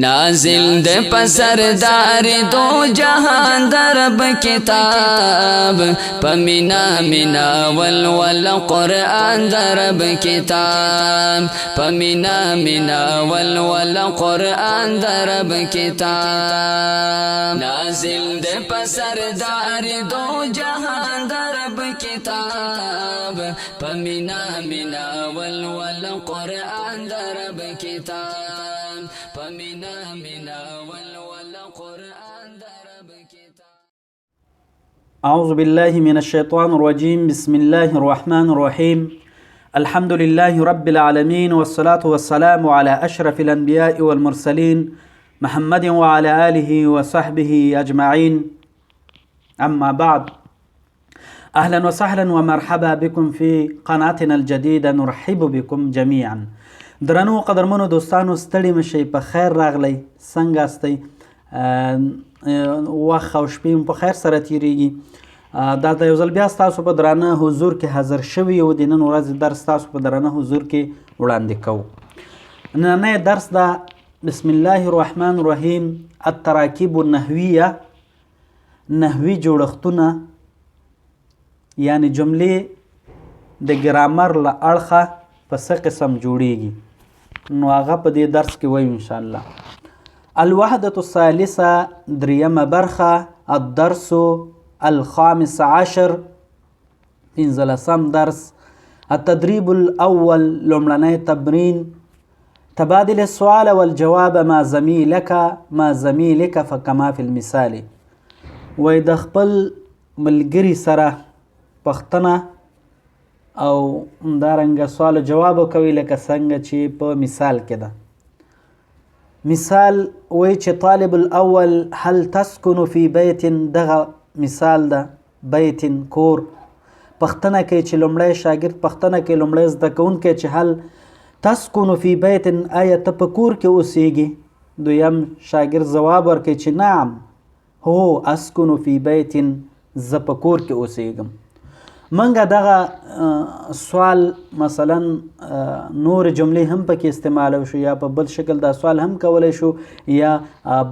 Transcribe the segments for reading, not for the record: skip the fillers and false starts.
نازل د پسردار دو جهان درب کتاب، پمینا مینا ول ول قرآن درب کتاب، پمینا مینا ول ول قرآن درب کتاب. نازل د پسردار دو جهان درب کتاب، پمینا مینا ول ول قرآن درب کتاب، پمینا مینا ول ول قرآن درب کتاب. أعوذ بالله من الشيطان الرجيم. بسم الله الرحمن الرحيم. الحمد لله رب العالمين، والصلاة والسلام على أشرف الأنبياء والمرسلين محمد وعلى آله وصحبه أجمعين. أما بعد، أهلا وسهلا ومرحبا بكم في قناتنا الجديدة. نرحب بكم جميعا. درنو قدرمنو دوستانو، ستړي مشئ، په خیر راغلی. څنګه استئ؟ وخت او شپې مو په خیر سره تیریږي. دا د یو ځل بیا ستاسو په درانه حضور کې حاضر شوي یو. د نن ورځې درس ستاسو په درانه حضور کې وړاندې کوو. نننی درس دا، بسم الله الرحمن الرحیم، التراکیب النحویه، نحوي جوړښتونه، یعنی جملې د ګرامر له اړخه په څه قسم جوړیږي، نو هغه په دې درس کې وایو انشاءالله. الوحدة الثالثة، دریمه برخه، الدرس الخامس عشر، پنځلسم درس. التدريب الأول، لومړنی تمرین. تبادل السؤال والجواب مع زميلك مع زميلك فكما في المثال. وای د خپل ملګري سره پوښتنه او همدارنګه سوال او جواب کوي، لکه څنګه چې په مثال کې ده. مثال وای چې طالب الاول: هل تسکن فی بیت؟ دغه مثال ده، بیت کور. پوښتنه کوي چې لومړی شاګرد پوښتنه کوي، لومړی زده کوونکی، چې هل تسکن فی بیت، آیا ته په کور کې اوسیږي؟ دویم شاګرد ځواب ورکوي چې نعم، هو، اسکن فی بیت، زه په کور کې اوسیږم. منګه دغه سوال مثلا نور جملې هم پکې استعمالو شو، یا په بل شکل دا سوال هم کولی شو، یا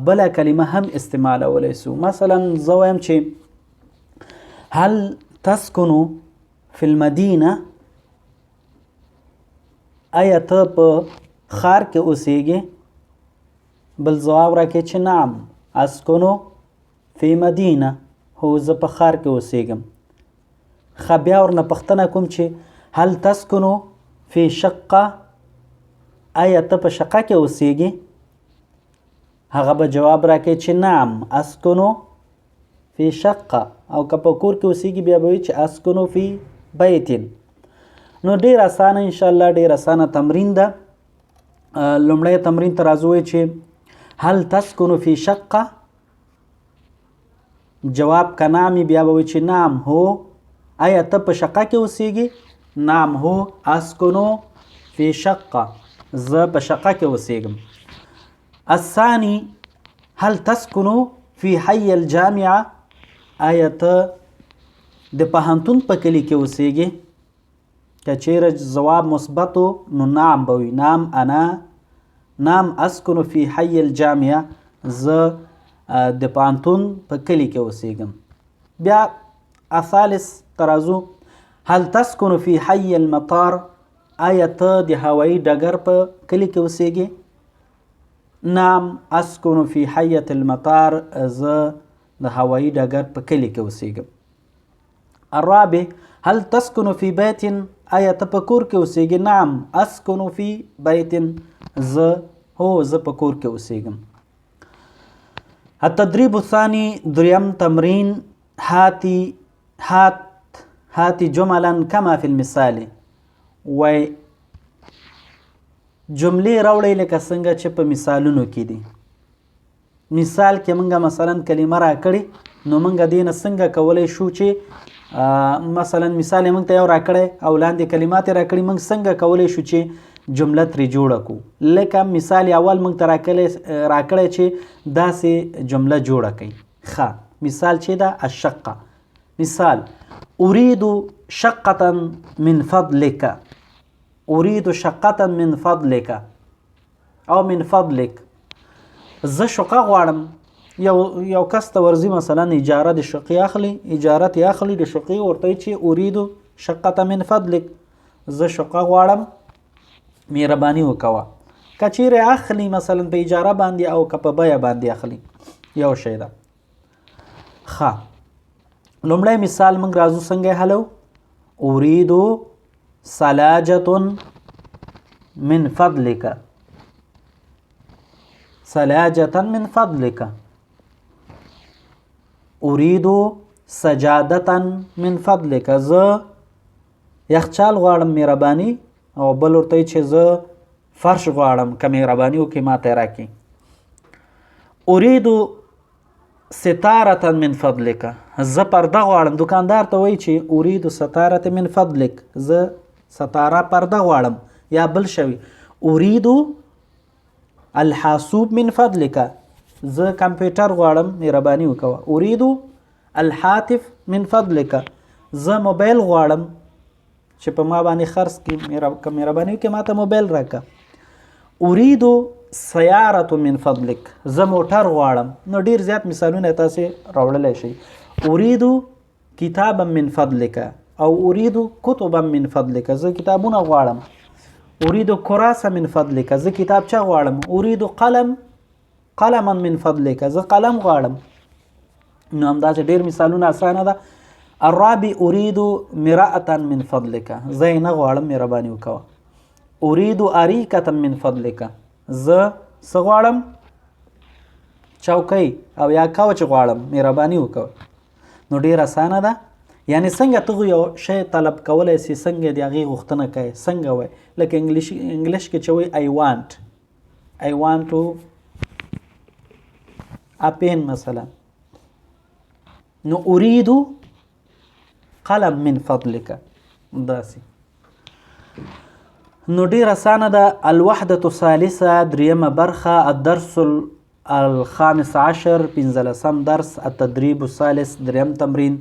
بله کلمه هم استعمالولی شو. مثلا زه وایم چې هل تسکن فی المدینه، آیا ته په ښار کې اوسیږې؟ بل ځواب راکړي چې نعم، اسکن فی مدینه، هو، زه په ښار کې اوسیږم. ښه، بیا ورنه پوښتنه کوم چې هل تسکن فی شقه، آیا ته په شقه کې اوسیږې؟ هغه به جواب راکړي چې نعم، اسکن فی شقه، او که په کور کې اوسیږي بیا به وایي چې اسکن فی بیت. نو ډیر اسانه انشاءالله، ډیر اسانه تمرین ده. لومړی تمرین ته راځو چې هل تسکن فی شقه، جواب که نعم، بیا به وایي چې نعم، هو، آیا ته په شقه کې اوسیږي؟ نعم، هو، اسکن فی شقه، زه په شقه کې اوسیږم. الثاني: هل تسکن فی حي الجامعه، آیا ته د پوهنتون په کلي کې اوسیږي؟ که چیرې ځواب مثبت نو نعم به وي، نعم، انا، نعم، اسکن فی حي الجامعه، زه د پوهنتون په کلي کې اوسیږم. بیا الثالث ترازو: هل تسکن فی حي المطار، آیا ته د هوایي ډګر په کلي کې اوسیږي؟ نعم، اسکن فی حیة المطار، زه د هوایي ډګر په کلي کې اوسیږم. الرابع: هل تسکن فی بیت، آیا ته په کور کې اوسیږي؟ نعم، اسکن فی بیت، زه، هو، زه په کور کې اوسیږم. التدريب الثاني، دریم تمرین. هاتي هات هاتي جملا كما في المثال. وای جملې راوړئ لکه څنګه چې په مثالونو کې دي. مثال کې مونږه مثلا کلمه راکړې، نو مونږه دې نه څنګه کولی شو چې مثلا مثال یې مونږ ته یو راکړی او لاندې کلمات یې راکړي، مونږ څنګه کولی شو چې جمله ترې جوړه کړو؟ لکه مثال اول مونږ ته راکړی چې داسې جمله جوړه کړئ. ښه، مثال چې ده الشقه. مثال: اريد شقة من فضلك، اريد شقة من فضلك او من فضلك. زه شقه غواړم. یو کس ته ورځي مثلا اجاره د شقې اخلي، اجاره ترې اخلي د شقې، ورته چې اریدو شقه من فضلک، زه شقه غواړم مهرباني وکوه. که چیرې اخلي مثلا په اجاره باندې او که په بیه باندې اخلي، یو شی ده. ښه، لومړی مثال موږ راځو څنګه حلو. اریدو ثلاجة من فضلک، ثلاجة من فضلک، اريد سجادة من فضلک، زه یخچال غواړم مهرباني، او بل ورته چې زه فرش غواړم که مهرباني وکړي ماته یې راکړي. اريد ستارة من فضلک، زه پرده غواړم. دکاندار ته وایي چې اريد ستارة من فضلک، زه ستاره پرده غواړم، یا بل شوی اريد الحاسوب من فضلک، زه کمپیوټر غواړم مهرباني وکوه. اريد الهاتف من فضلک، زه موبایل غواړم چې په ما باندې خرڅ کړي، که مهرباني وکړي ما ته موبایل راکړه. اريد سیارة من فضلک، زه موټر غواړم. نو ډیر زیات مثالونه تاسې راوړلی شئ. اريد کتابا من فضلک او اريد کتبا من فضلک، زه کتابونه غواړم. اريد کراسه من فضلک، زه کتابچه غواړم. اريد قلم قلما من فضلک، زه قلم غواړم. نو همداسې ډیر مثالونه اسانه ده. الرابع اريد مرأة من فضلک، زه یې نه غواړم مهرباني وکوه. اريد اریکة من فضلک، زه څه غواړم؟ چوکۍ او یا کوچ غواړم مهرباني وکوه. نو ډیر اسانه ده. یعنی څنګه ته یو شی طلب کولی سي، څنګه د هغې غوښتنه کوې، څنګه وایې، لکه انګلیش کې چې وایي I want، I want to a pen مثلا. نو اريد قلم من فضلک، داسې. نو ډیر اسانه ده. الوحدة الثالثه، دریمه برخه، الدرس الخامس عشر، پنځلسم درس، التدريب الثالث، دریم تمرین،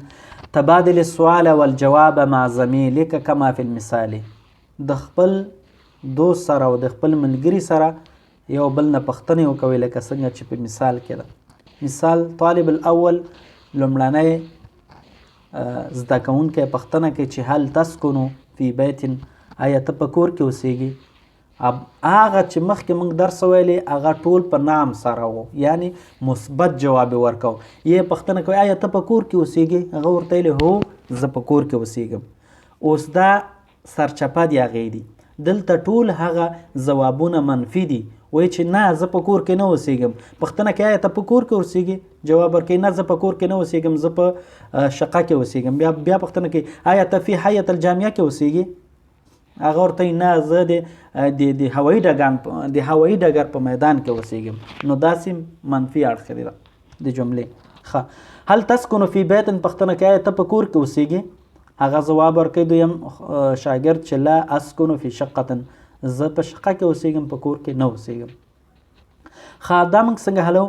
تبادل السؤال والجواب مع زميلك كما في المثال. د خپل دوست سره او د خپل ملګري سره یو بل نه پوښتنې وکوي لکه څنګه چې په مثال کې ده. مثال، طالب الاول، لومړنی زده کوونکی پوښتنه کوي چې هل تسکنو فی بیت، آیا ته په کور کې اوسېږي؟ هغه چې مخکې موږ درس ویلې هغه ټول په نام سره وو، یعنی مثبت جواب یې ورکاو. یې پوښتنه کوي آیا ته په کور کې اوسېږي؟ هغه ورته ویلې هو زه په کور کې اوسېږم. اوس دا سرچپه دی هغې دي. دلته ټول هغه ځوابونه منفي دي، وایي چې نه زه په کور کې نه اوسېږم. پوښتنه کوي آیا ته په کور کې اوسېږي؟ جواب ورکوي نه زه په کور کې نه اوسېږم، زه په شقه کې اوسېږم. بیا پوښتنه کوي آیا ته فی حیة الجامعه کې اوسېږي؟ هغه ورته وایي نه زه د هوایي ډګر په میدان کې اوسېږم. نو داسې منفي اړخ دی د جملې. ښه، هل تسکن فی بیت، پوښتنه کوي آیا ته په کور کې اوسېږي؟ هغه ځواب ورکوي دویم شاګرد چې لا اسکن فی شقة، زه په شقه کې اوسېږم، په کور کې نه اوسېږم. ښه، دا موږ څنګه حلو؟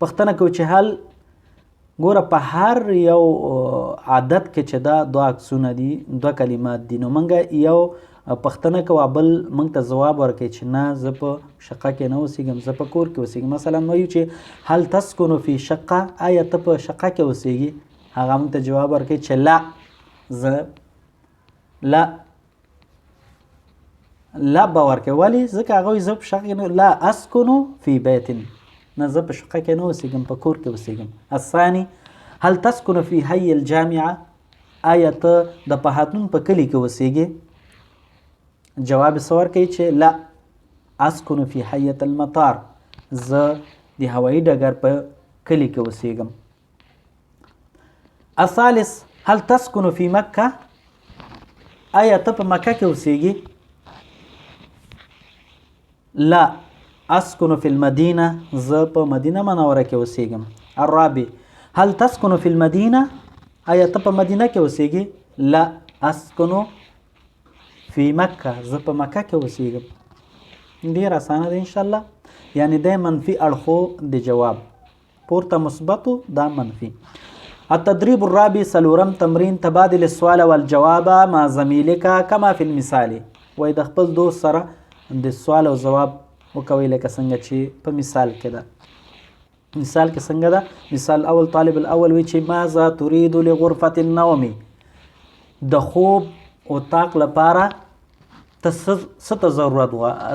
پوښتنه کوو چې هل، ګوره په هر یو عادت کې چې دا دوه عکسونه دي، دوه کلمات دي، نو موږ یو پوښتنه کوو بل موږ ته ځواب ورکوي چې نه زه په شقه کې نه اوسېږم، زه په کور کې اوسېږم. مثلا وایو چې هل تسکن فی شقه، آیا ته په شقه کې اوسېږي؟ هغه موږ ته جواب ورکوي چې لا، زه لا، لا به ورکوي. ولې؟ ځکه هغه وایي زه په شقه کې نه، لا اسکن فی بیت، نه زه په شقه کې نه اوسېږم، په کور کې اوسېږم. الثاني هل تسکن فی حي الجامعه، آیا ته د پوهنتون په کلي کې اوسېږې؟ جواب یې څه ورکوي چې لا اسکن فی حیة المطار، زه د هوایي ډګر په کلي کې اوسېږم. الثالث هل تسکن فی مکه، آیا ته په مکه کې اوسېږې؟ لا اسکن فی المدینه، زه په مدینه منوره کې اوسېږم. الرابع هل تسکن فی المدینه، آیا ته په مدینه کې اوسېږې؟ لا اسکن فی مکه، زه په مکه کې اوسېږم. ډېر اسانه دی انشاءالله. یعنی دی منفي اړخو د جواب، پورته مثبتو دا منفي. التدريب الرابع، څلورم تمرین، تبادل السؤال والجواب مع زميلك كما في المثال. وایي د خپل دوست سره د سوال او ځواب وکوئ لکه څنګه چې په مثال کې ده. مثال کې څنګه ده؟ مثال اول، طالب الاول وی چې ماذا تريد لغرفة النوم، د خوب اتاق لپاره ته څه ته ضرورت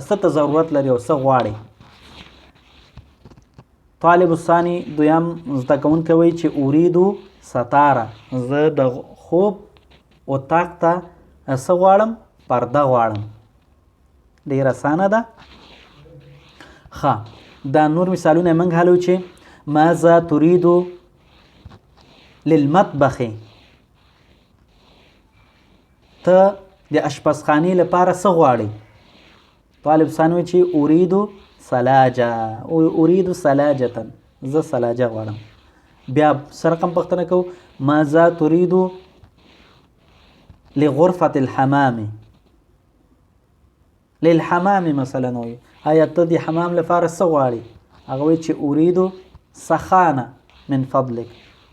څه ته ضرورت لري او څه غواړي؟ طالب الثاني دویم زده کوونکی وایي چې اریدو ستاره، زه د خوب اتاق ته څه غواړم؟ پرده غواړم. ډېر اسانه ده. ښه، دا نور مثالونه موږ حلو چې ماذا تريد للمطبخ، ته د اشپزخانې لپاره څه غواړې؟ طالب ثاني وایي چې اريد ثلاجه، اريد ثلاجة، زه ثلاجه غواړم. بیا څه رقم پوښتنه کوو؟ ماذا تريد لغرفة الحمام، للحمام مثلا وایي، آیا ته د حمام لپاره څه غواړې؟ هغه وایي چې اريد سخانه من فضلک،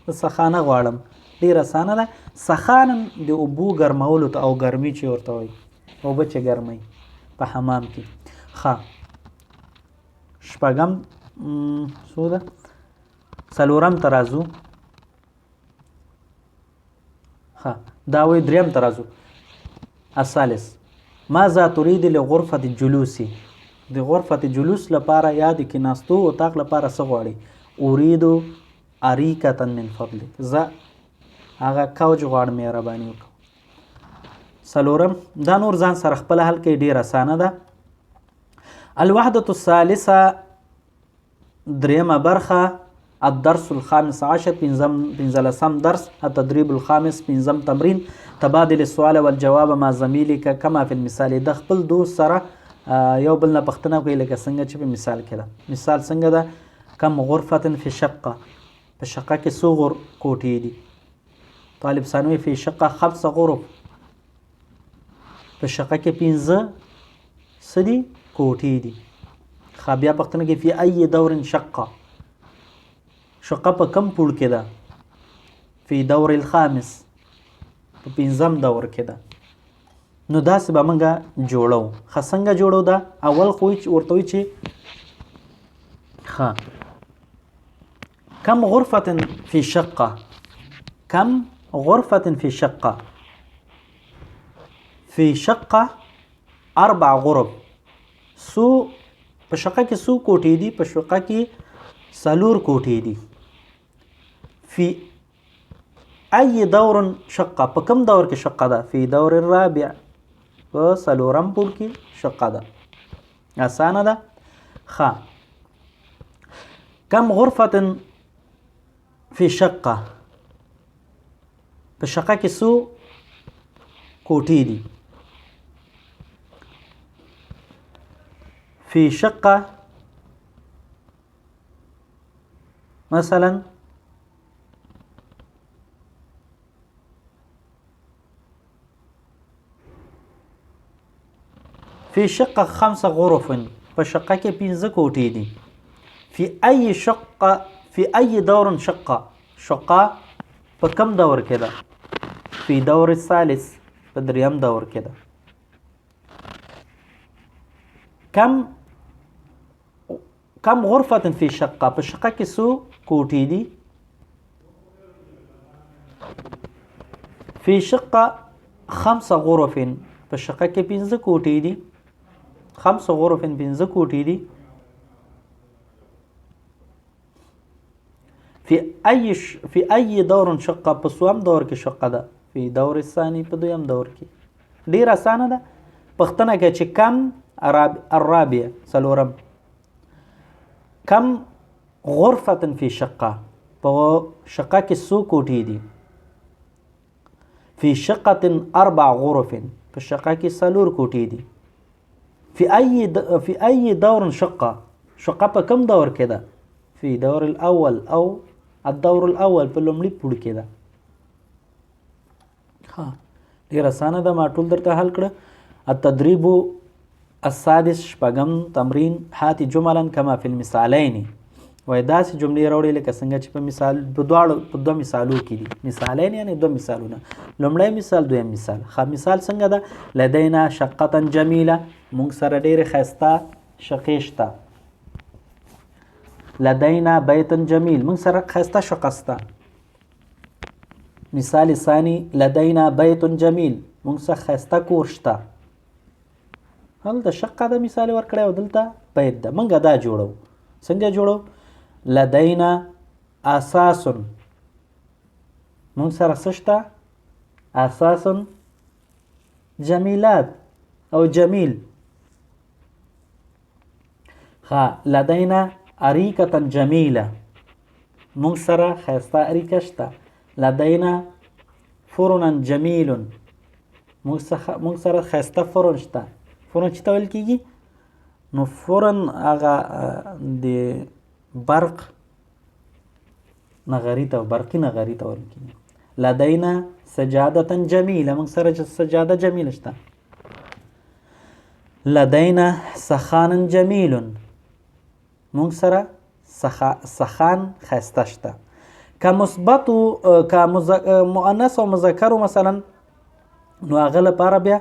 زه سخانه غواړم. ډېر اسانه ده. سخانه د اوبو ګرمولو ته او ګرمي چې ورته وایي، اوبه چې ګرموي په حمام کې. ښه، شپږم څو ده؟ څلورم ته راځو. ښه، دا وایي دریم ته راځو. الثالث، ماذا تريد لغرفة الجلوس، د غرفة جلوس لپاره یا د کیناستو اتاق لپاره څه غواړي؟ اريد اریکة من فضلک، زه هغه کوچ غواړم، مهرباني وکړه. څلورم، دا نور ځان سره خپله حل کوي، ډېر اسانه ده. الوحدة الثالثة، درېیمه برخه، الدرس الخامس عشر، پنځلسم درس، التدريب الخامس، پنځم تمرین، تبادل السؤال والجواب مع زميلك كما في المثال. د خپل دوست سره یو بل نه پوښتنه کوي لکه څنګه چې په مثال کې ده. مثال څنګه ده؟ کم غرفة في شقة، په شقه کې څو کوټې دي؟ طالب ثانوي في شقة 5 غرف، په شقه کې 5 څه دي؟ کوټې دي. ښه، بیا پوښتنه کوي في أي دور شقة، شقه په کم پوړ کې ده؟ في دور الخامس، په پنځم دور کې ده. نو داسې به موږ جوړو. ښه، څنګه جوړو دا؟ اول خو ورته وایي چې ښه، کم غرفة في شقة، کم غرفة في شقة، في شقة 4 غرف، څو په شقه کې څو کوټې دي؟ په شقه کې 4 کوټې دي. في أي دور شقة، په کوم دور کې شقه ده؟ في دور الرابع، په څلورم پوړ کې شقه ده. اسانه ده. ښه، کم غرفة في شقة، په شقه کې څو کوټې دي؟ في شقة مثلا في شقة 5 غرف، په شقه کې 5 کوټې دي. في أي شقة، في أي دور شقة، شقه په کوم دور کې ده؟ في دور الثالث، په دریم دور کې ده. کم غرفة في شقة، په شقه کې څو کوټې دي؟ في شقة 5 غرف، په شقه کې 5 کوټې دي. 5 غرف، 5 کوټې دي. في أي دور شقة، په څوم دور کې شقه ده؟ في دور الثاني، په دویم دور کې. ډېر اسانه ده. پوښتنه کوي چې کم الرابع، څلورم، کم غرفة في شقة، په شقه کې څو کوټې دي؟ في شقة 4 غرف، په شقه کې 4 کوټې دي. في أي دور شقة، شقه په کوم دور کې ده؟ في دور الأول أو الدور الأول، په لومړي پوړ کې ده. ښه، ډېر اسانه ده، ما ټول درته حل کړه. التدريب السادس، شپږم تمرین، هاتي جملا كما في المثالين، وایي داسې جملې راوړي لکه څنګه چې په مثال، په دواړو، په دوه مثالو کې دي. مثالین یعنې دوه مثالونه، لومړی مثال، دویم مثال. ښه، مثال څنګه ده؟ لدینا شقة جمیله، موږ سره ډېرې ښایسته شقې شته. لدینا بیت جمیل، موږ سره ښایسته شقه شته. مثال ثانی، لدینا بیت جمیل، موږ سره ښایسته کور شته. هلته شقه ده مثال ورکړی او دلته بیت ده. موږ دا جوړو، څنګه جوړو؟ لدینا اساس، موږ سره څه شته؟ اساس جمیلات او جمیل. ښه، لدینا اریکة جمیله، موږ سره ښایسته اریکه شته. لدینا فرن جمیل، موږ سره ښایسته فرن شته. فرن چې ته ویل کېږي؟ نو فرن هغه د برق نغری ته، برقي نغری ته ویل کېږي. لدینا سجادة جمیله، موږ سره سجاده جمیله شته. لدینا سخان جمیل، موږ سره سخان ښایسته شته. که مثبت که مؤنث او مذکر مثلا، نو هغه لپاره بیا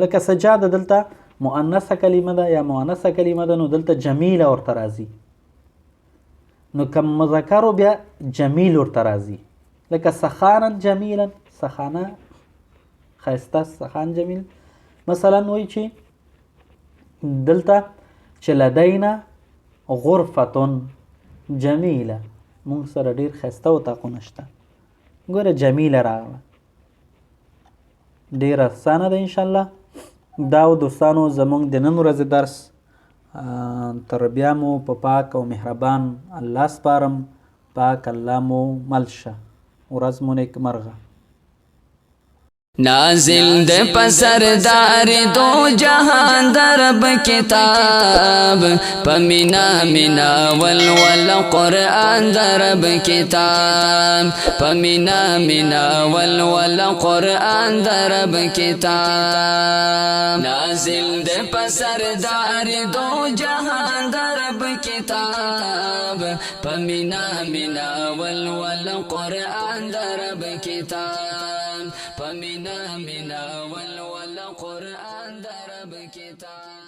لکه سجاده دلته مؤنثه کلمه ده یا مؤنثه کلمه ده، نو دلته جمیله ورته راځي. نو که مذکر بیا جمیل ورته راځي، لکه سخانا جمیلا، سخانه ښایسته، سخان جمیل. مثلا وایي چې دلته چې لدینا غرفة جمیله، موږ سره ډېر ښایسته اتاقونه شته. ګوره جمیله راغله، ډېره اسانه ده انشاءالله. دا و دوستانو زموږ د نن ورځې درس. تر بیا مو په پاک او مهربان الله سپارم. پاک الله مو مل شه. ورځ مو نیکمرغه. نازل د پسردار دو جهان درب کتاب، پمینا مینا ول ول قرآن درب کتاب، پمینا مینا ول ول قرآن درب کتاب. نازل د پسردار دو جهان درب کتاب، پمینا مینا ول ول قرآن درب کتاب، پمینا مینا ول ول قرآن درب کتاب.